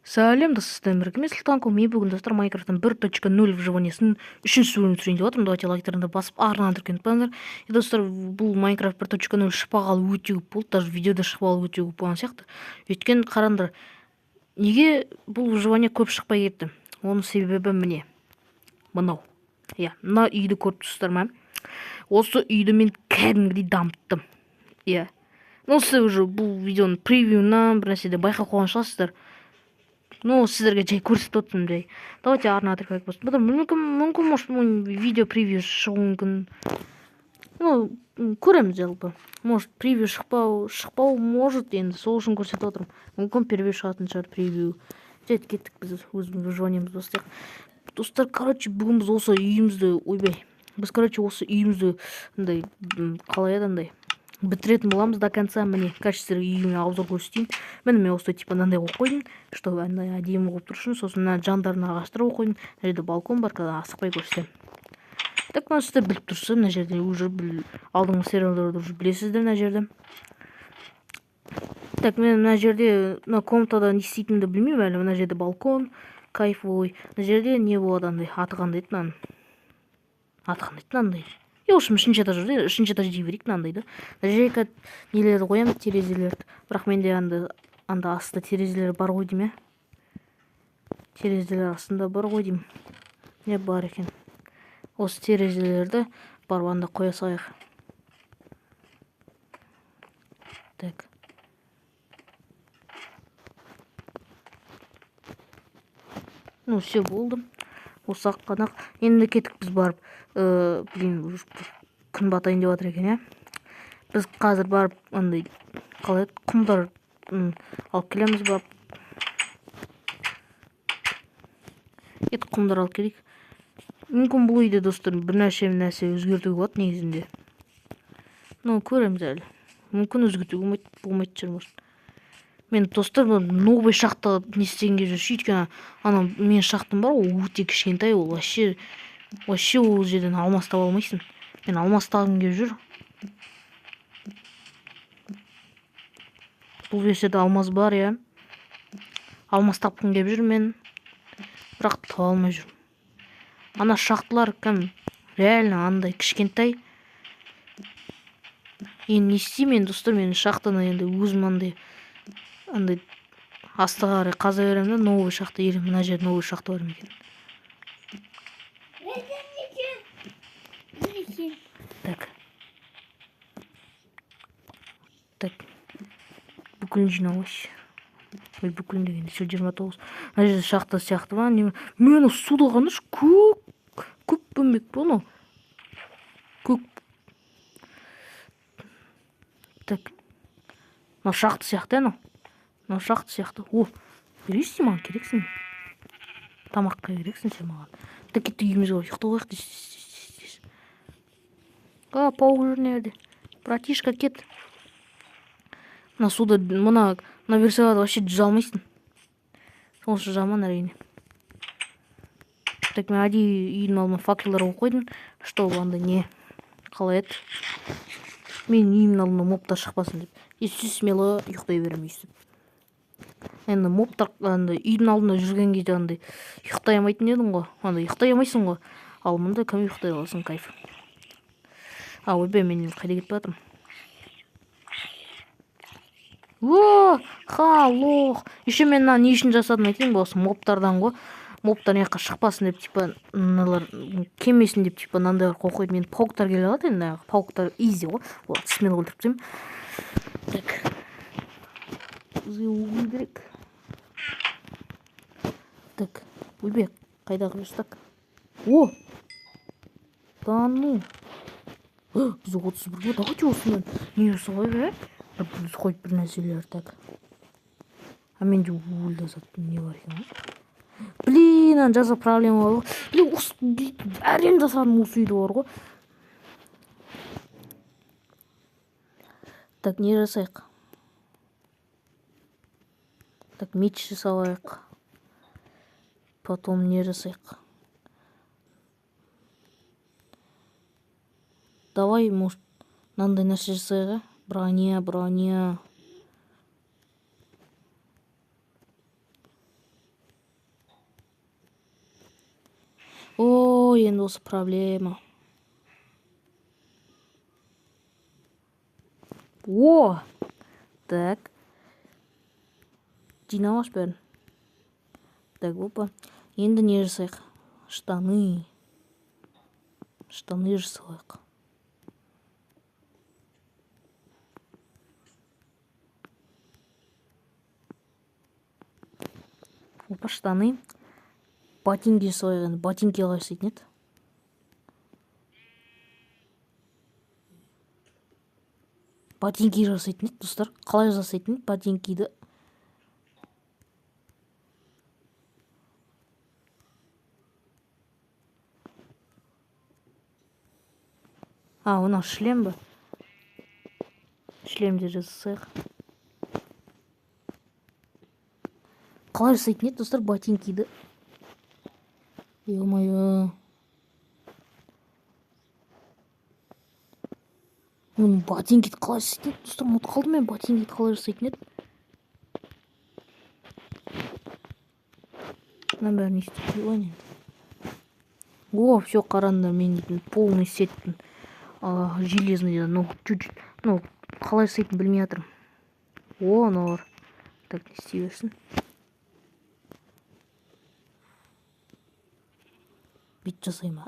Сәлем достар, сіздермен Сұлтан. Мен бүгін, достар, Майнкрафттың 1.0 выживаниесінің үшінші бөлімін түсірейін деп жатырмын. Давайте лайктарыңды басып, арнаны тіркеліп қойыңдар. И, достар, бұл Майнкрафт 1.0 шықпағалы өте көп болды, даже видеода шықпағалы өте көп болған сияқты. Өйткені қараңдар, неге бұл выживание көп шықпай кетті? Оның себебі міне мынау. Иә, мына үйді көріп тұрсыздар ма? Осы үйді мен кәдімгідей дамыттым. Иә. Ну, сіздер уже бұл видеоның превьюынан бір нәрседен байқап қойған шығарсыздар. Ну, сіздерге жай көрсетіп отырмын жай. Давайте арна тіркеліп болсын. Потом мүмкін, может, видео превью шығуы мүмкін. Ну, көреміз жалпы. Может, превью шықпау может, енді сол үшін көрсетіп отырмын. Мүмкін, превью шығатын шығар, превью. Жарайды, кеттік, біз өзіміз выживаниемізді бастайық. Достар, короче, бүгін біз осы үйімізді, ойбай, біз, короче, осы үйімізді андай, қалай еді, андай бітіретін боламыз до конца. Міне, короче, сіздерге үйіме обзор көрсетейін. Міне, мен осылай типа мынандай қойып қойдым, чтобы андай әдемі болып тұру үшін. Сосын мына жандарына ағаштар қойып қойдым. Мына жерде балкон бар, қазір асықпай көрсетемін. Так, мына сіздер біліп тұрсыздар, мына жерде уже алдыңғы сериалдарды уже білесіздер мына жерде. Так, мен мына жерде, мына комнатада не істейтінімді білмеймін әлі. Мына жерде балкон кайфовый. Мына жерде не болады, андай аты қандай еді мынаның, аты қандай еді мынандай? И, в общем, үшінші этаж, үшінші этаж дей берейік мынандай да. Мына жерге нелерді қоямын, терезелерді. Бірақ менде анда астында терезелер бар ғой деймін, иә, терезелер астында бар ғой деймін. Не бар екен? Осы терезелерді барып анда қоя салайық. Так, ну все, болды, осы ақ қана. Енді кеттік біз барып, блин, күн батайын деп жатыр екен, иә. Біз қазір барып андай қалай еді, құмдар алып келеміз барып. Кеттік, құмдар алып келейік. Мүмкін, бұл үйде, достар, бір нәрсе өзгертуге болады негізінде. Ну, көреміз әлі. Мүмкін, өзгертуге болмайтын шығар, может. Мен, достар, новый шахта не істегім келіп жүр, өйткені ана менің шахтам бар ғой, ол өте кішкентай, ол вообще ол жерден алмас таба алмайсың. Мен алмас тапқым келіп жүр. Бұл версияда алмаз бар, иә. Алмаз тапқым келіп жүр мен, бірақ таба алмай жүрмін. Ана шахталар кім реально андай кішкентай. Енді не істеймін енді, достар? Мен шахтаны енді өзім андай астыға қарай қаза беремін да, новый шахта. Или мына жерде новый шахта бар ма екен? Так, так, бүкілін жинап алайыншы. Ой, бүкілін дегенде все, 29. Мына жерде шахта сияқты ма, не? Мен суда қараңдаршы, көк көк бөмбек па анау, көк. Так, мынау шахта сияқты, анау мынау шахта сияқты. О, бересің, маған керексің, тамаққа керексің сен маған. Так, кеттік, үйімізге барып ұйықтап алайық. Тез, тез, тез. А, паук жүр мына жерде. Братишка, кет. Мына суда, мына версияда вообще жүзе алмайсың, сонысы жаман, әрине. Так, мен әдейі үйдің алдына факелдер қойып қойдым, чтобы андай не қалай еді, менің үйімнің алдына мобтар шықпасын деп. И смело ұйықтай беремін өйстіп. Енді мобтар андай үйдің алдында жүрген кезде андай ұйықтай алмайтын едің ғой, андай ұйықтай алмайсың ғой. Ал мұнда кім ұйықтай аласың, кайф. А, ойбай, мен қайда кетіп бара жатырмын? О, халох. Еще мен мынаны не үшін жасадым айтайын ба? Осы мобтардан ғой. Мобтар мына жаққа шықпасын деп, типа мыналар келмесін деп, типа мынандайлар қойып қойдым. Енді пауктар келе алады енді, пауктар изи ғой, оларды смело өлтіріп тастаймын. Так, бізге уголь керек. Так, ойбай, қайдағы верстак? О, да ну, бізде 31. Давайте осымен не жасалайық, иә, бір плюс қойып бір нәрселер. Так, а менде угольда зат не бар екен ғой? Блин, ана жасап проблема бар ғой. Блин, осы әрең жасадым осы үйді бар ғой. Так, не жасайық? Так, меч жасалайық. Потом не жасайық? Давай, может, мынандай нәрсе жасайық, ә? Броня, броня. О, енді осы проблема. О! Так. Жинап алшы бәрін. Так, опа. Енді не жасайық? Штаны. Штаны жасайық. Опа, штаны. Ботинки жасайық енді. Ботинки қалай жасайтын еді? Ботинки жасайтын еді, достар. Қалай жасайтын еді ботинкиді? А, мынау шлем ба? Шлемді жасайық. Қалай жасайтын еді, достар, ботинкиді? Ё-моё. Мен ботинкиді қалай жасайтын еді, достар, ұмытып қалдым мен ботинкиді қалай жасайтын еді. Мынаның бәрін не істеп қойған енді? О, все, қараңдар, мен дейтін полный сеттің. Железный, ну, чуть-чуть, ну, қалай жасайтынын білмей жатырмын. О, аналар. Так, не істей берсін. Бүйтіп жасай ма?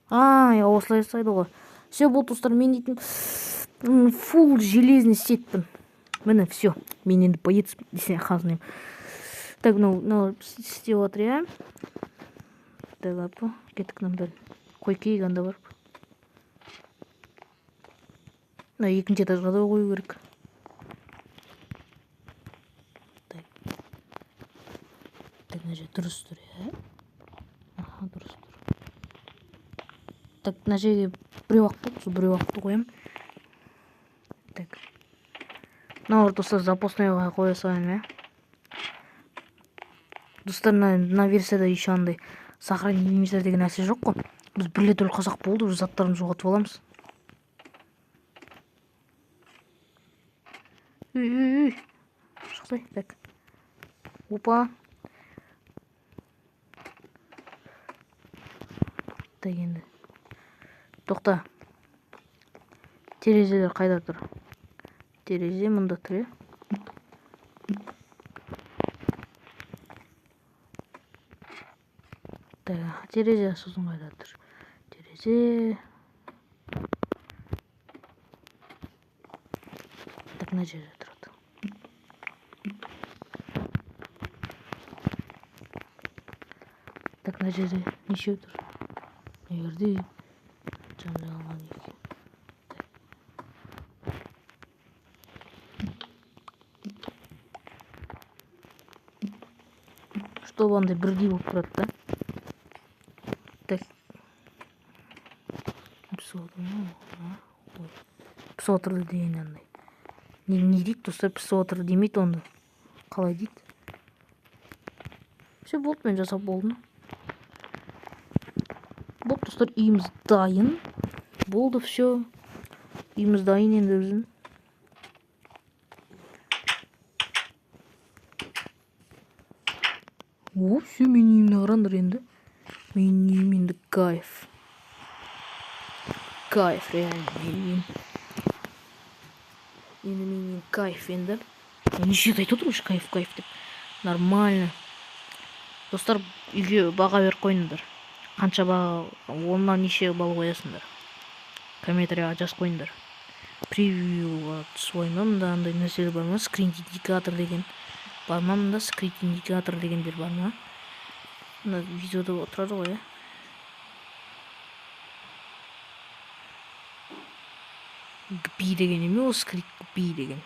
А, я осылай жасайды ғой. Все, болды, достар, мен дейтін фул железный сетпін. Міне, все. Мен енді боец десең қазынайым. Так, мынау істеп жатыр, иә? Так, апа, кеттік мынаның бәрін. Қой кейік анда барып. Мына екінші этажға да қою керек. Так. Так, мына жер дұрыс тұр, иә? Аха, дұрыс тұр. Так, мына жерге біреу ақ болды, сол біреу ақты қоямын. Так. Мыналар, достар, запасныйға қоя салайын, иә? Достар, мына версияда еще андай сохранить инвентарь деген нәрсе жоқ қой. Біз бір рет өліп қалсақ болды, уже заттарымызды жоғалтып аламыз. Үй, үй, үй. Шықсай, так. Опа. Так, енді. Тоқта. Терезелер қайда тұр? Терезе мында тұр, иә? Так, терезе сосын қайда тұр? Терезе. Так, мына жерде тұрады. Так, мына жерде нешеу тұр? Мына жерде жан-жағынан екі. Чтобы андай бірдей болып тұрады да. Так. Пісіп отыр ма? Ой. Пісіп отыр деген андай. Не дейді, достар, пісіп отыр демейді онда. Қалай дейді? Все, болды, мен жасап болдым. Болды, достар, үйіміз дайын. Болды, все. Үйіміз дайын енді біздің. О, все, менің үйімді қараңдар енді. Менің үйім енді кайф. Кайф, реально, менің үйім. Енді менің үйім кайф енді. Неше рет айтып отырмын, кайф, кайф деп. Нормально. Достар, үйге баға беріп қойыңдар. Қанша баға, оннан неше балл қоясыңдар? Комментарияға жазып қойыңдар. Превьюға түсіп қойын ба? Мында андай нәрселер бар ма? Скрин индикатор деген бар ма? Мында скрин индикатор дегендер бар ма? Мына видеода отырады ғой, иә? Гпи деген неме ол? Скрин гпи деген.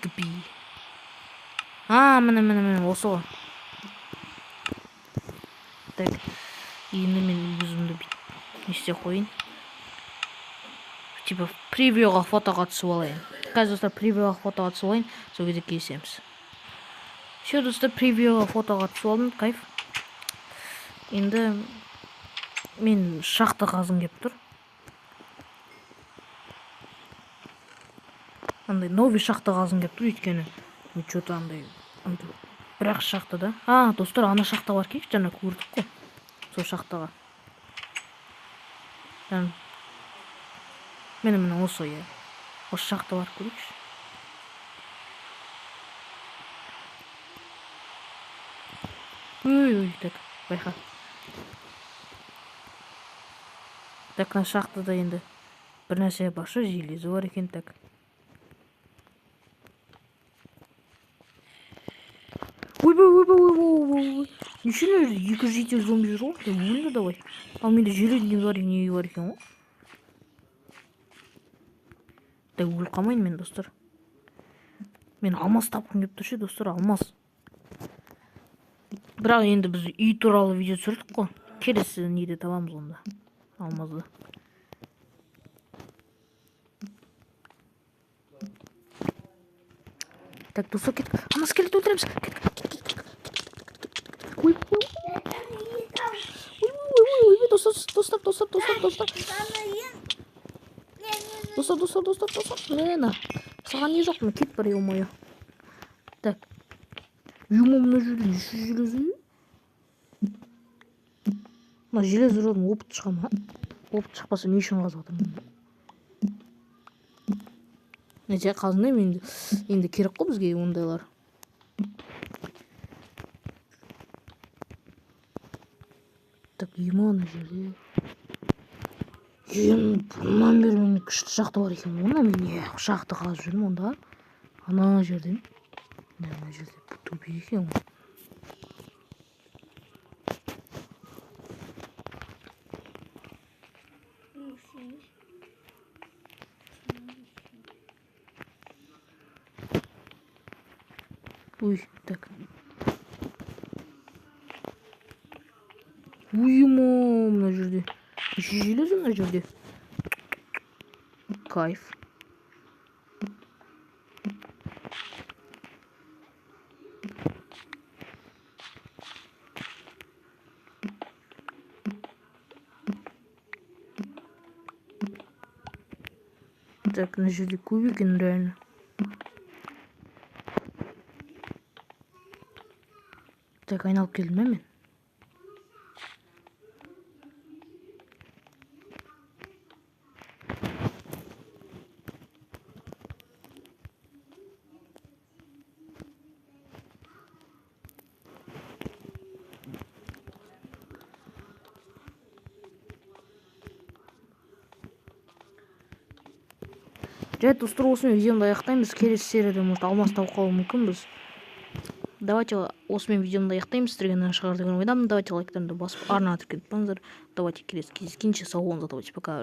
Гпи. А, міне, міне, міне, осы ғой. Так, енді мен өзімді бүйтіп не істеп қояйын. Типа превьюға фотоға түсіп алайын. Қазір, достар, превьюға фотоға түсіп алайын, сол кезде кездесеміз. Все, достар, превьюға фотоға түсіп алдым, кайф. Енді мен шахта қазғым келіп тұр. Андай новый шахта қазғым келіп тұр, өйткені мен че-то андай бірақ шахта да. А, достар, ана шахта бар келейікші, жаңа көрдік қой. Сол шахтаға. Міне, міне осы, иә. Осы шахта барып көрейікші. Ой, ой, так, байқа. Так, мына шахтада енді бір нәрсе бар шығар, железі бар екен, так. Ойбай, ойбай, ойбай, ойбай, ойбай. Неше жерде екі житель зомби жүр ғой? Өлді давай. Ал менде железный бар, не бар екен ғой? Так, өліп қалмайын мен, достар. Мен алмас тапқым келіп тұр ше, достар, алмас. Бірақ енді біз үй туралы видео түсірдік қой. Келесі неде табамыз онда алмазды. Так, достар, кеттік. Ана скелет өлтіреміз. Кеттік, кеттік, кеттік, кеттік. Ой, ой, ой, ой, ой, ой, достар, достар, достар, достар, достар. Достар, достар, достар, достар. Міне, саған не жоқ, кет бар, ё-моё. Так. Ё-моё, мына жерде неше железо? Мына железо жолдан опыт шыға ма? Опыт шықпаса не үшін қазып жатырмын? Нәтиже қазындаймын енді. Енді керек қой бізге ондайлар. Так, ема ана жерде. Ем, бұрыннан бері менде күшті шахта бар екен ғой. Мен не шахта қазып жүрмін онда? Ана жерден. Мына жерде тупик екен ғой. Ой, так. Уйма, мына жерде. Неше железо мына жерде? Кайф. Так, мына жерде көп екен реально. Так, айналып келдім ба мен? Жай, достар, осымен видеомды аяқтаймыз. Келесі серияда, может, алмас тауып қалуы мүмкінбіз. Давайте осымен видеомды аяқтаймыз. Сіздерге ұнаған шығар деген ойдамын. Давайте лайктарыңды басып, арнаға тіркеліп қалыңыздар. Давайте келесі кездескенше сау болыңыздар. Давайте пока.